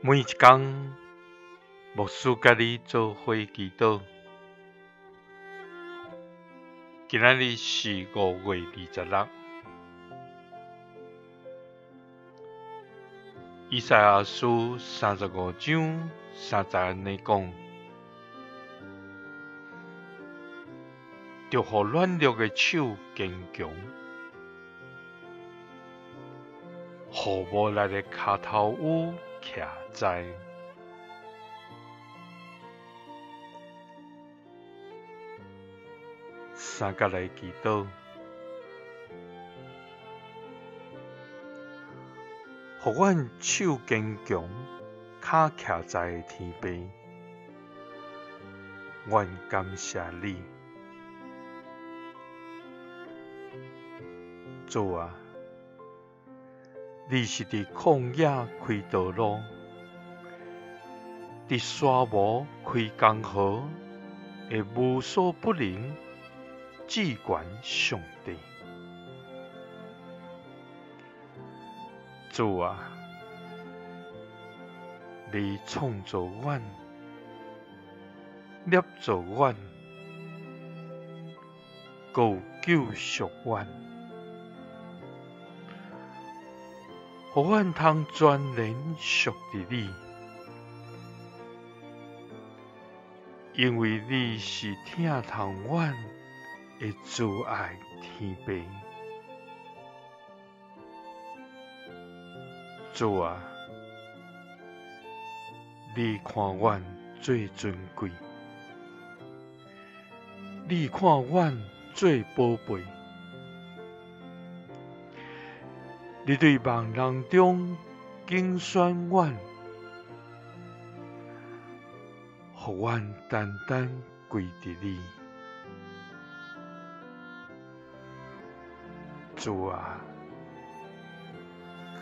每一工，牧師佮你做伙祈禱。今仔日是5月26。以賽亞書35章3節按呢講：著予軟弱的手堅強，予無力的跤頭趺徛在。三角來祈禱，予阮手堅強，跤徛在的天父，阮感謝你，主啊，你是佇曠野開道路，佇沙漠開江河的無所不能至懸上帝。主啊，你創造阮，捏造阮，閣有救贖阮，予阮通全然屬佇你，因為你是疼痛阮的慈愛天父。主啊，你看阮做尊貴，你看阮做寶貝，你對萬人中揀選阮，予阮單單歸佇你。主啊，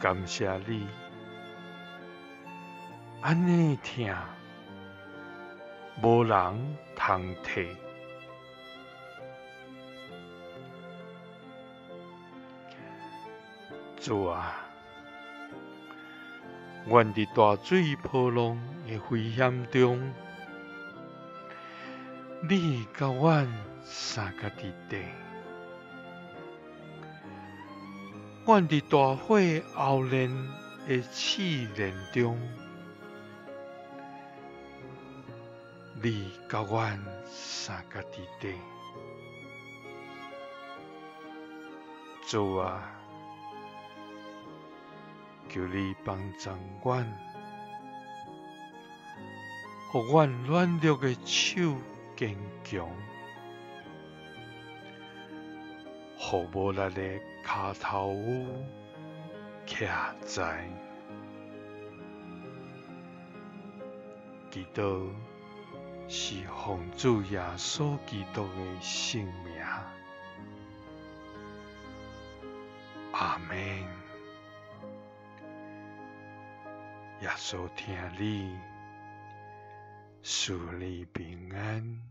感謝你，按呢疼，無人通替。主啊，阮佇大水波浪的危險中，你佮阮相佮佇底。阮佇大火熬煉的試煉中，你佮阮相佮佇底。主啊，求你幫助阮，予阮軟弱的手堅強，予無力的跤頭趺徛在。祈禱是奉主耶穌基督的聖名。阿們。耶穌疼你，賜你平安。